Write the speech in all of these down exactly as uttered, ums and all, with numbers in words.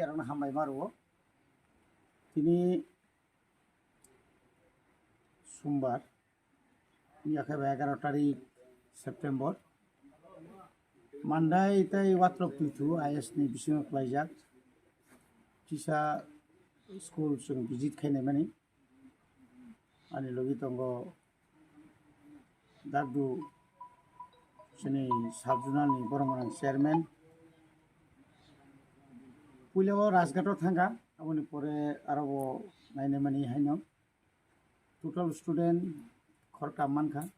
Rokno hambai ma rwo. Tini Sumbar, wngya khe ba egaroh tarik September. Mandai tei Watrok Twithu I S ni bisingo klaijak kisa school chwng visit khainai mani. Ani logi tongo Dakdu chini sub zonal ni borok mwnang chairman. Puila o Rajghat o thangkha, aboni pore aro bo nainai mani haino. Total student khoroktham mankha.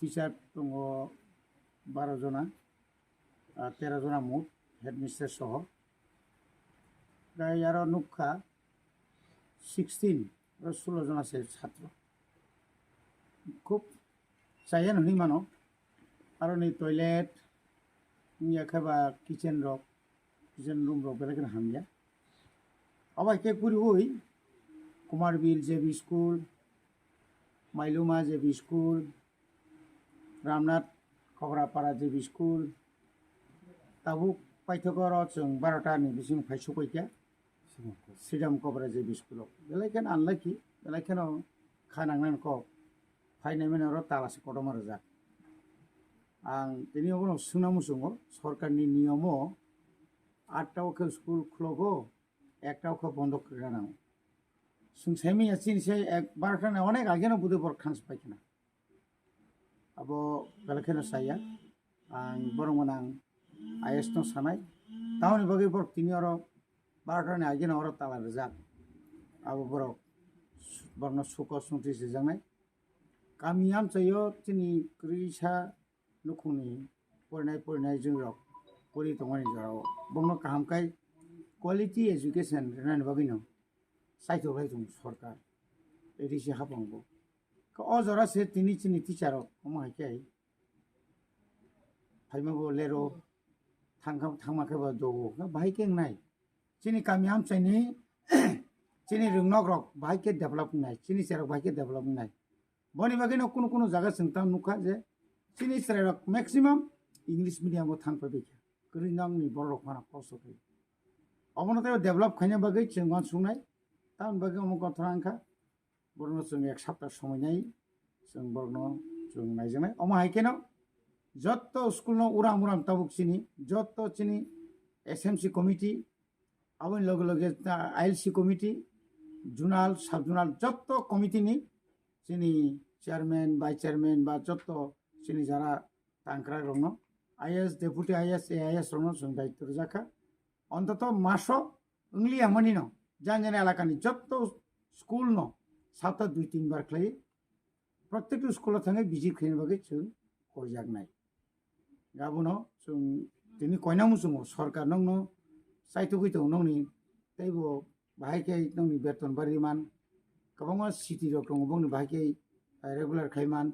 Teacher tongo baro jona, ah, tero jona mut, headmistress soho. Tei aro nukha sixteen, aro sulo jona se satro. Khub chaya no hinwi mano. Aroni toilet, wngya khe ba kitchen rok, kitchen room rok belai kheno hamya. Abo hai khe puriwi Kumarbil J B School, Mailuma J B School, Ramnath Kokrapara J B School, tabuk paithak oro chwng baro ta ni bising phai sokoi kha. Freedom Cobra J B School o. Belai kheno unlucky, belai kheno kha nangnani kok. Phainai mani oro tala se kotorma rwjak. Ang tini obono swngna muchungo, sorkarni niyomo atta o khe school khwlogo, ekta o khe bondo kwrwna nango. Chwng sai manya chini se ek barkha ni onek ageno budui borok thansa pai khna. Abo belai kheno saya. Ang borok mwnang I S no sanai. Tamoni bagwi borok tini oro barkha ni ageno oro tala rwjak. Abo borok, borokno suko sungtwi swijaknai. Kami amchaio chini kwrwisa nukhungni porinai porinai jwng rok pori tongmani jorao bongno kaham khai quality education rwnani bagwino saithok lai tongo sorkar, A D C hapang bo. Khe o jora se tini chini teacher rok omo hai khe phaima bo lero, thangkha, thangma khe bo dogo, khe bahai khe wngnai. Chini kami amchaini chini rwngnok rok bahai khe develop wngnai, chini cherok bahai khe develop wngnai. Boni bagwi no kunu kunu jaga chwng tang nukha je chini chwrai rok maximum English medium o thang pai baikha. Kwrwi nangni borok rok phano kosto khe. Obono tei develop khaina bagwi chwng uansuknai. Tamoni bagwi omo kothora wngkha. Borokno chwng ek sapta somoi nai, chwng borokno chwng naijaknai. Omo hai kheno jotto school no uram uram tabuk chini, jotto chini S M C committee, aboni loge loge, ah, I L C committee, zonal, sub zonal jotto committee ni chini chairman, vice chairman ba jotto chini jara tangkrak rokno, I A S, deputy I A S, A I S rokno chwng daityo rwjak kha. Ontoto maso wngliya mani no, jani jani elakani jotto school no sapta dui tin bar khlai, protekto school o thangwi visit khaina bagwi chwng koijaknai. Abono chwng tini koina muchungo, sorkar nokno chaitugwi tongo nokni, teibo bahai khe nokni beton bari man, kwbangma city rok tongo, bongni bahai khe regular khai man,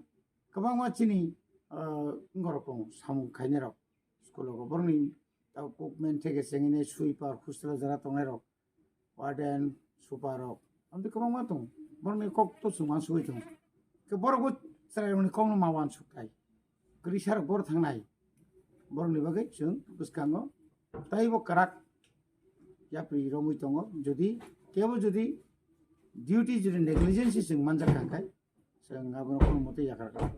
kwbangma chini, ah, wngorok tongo, samung khainai rok school o, borokni tei cookman theke chengini sweeper, hostel o jara tongnai rok, warden, super rok, amtwi kwbangma tongo. Borokni kok to chwng uansugwi tongo. Khe borok bo chwrairokni kokno ma uansuk thai. Kwrwisa rok boro thangnai. Borokni bagwi chwng bwskango teibo kwrak yapri romwi tongo. Jodi kebo jodi duty jodi negligence chwng manjak kha khe, chwng abono kono motwi yakar kha.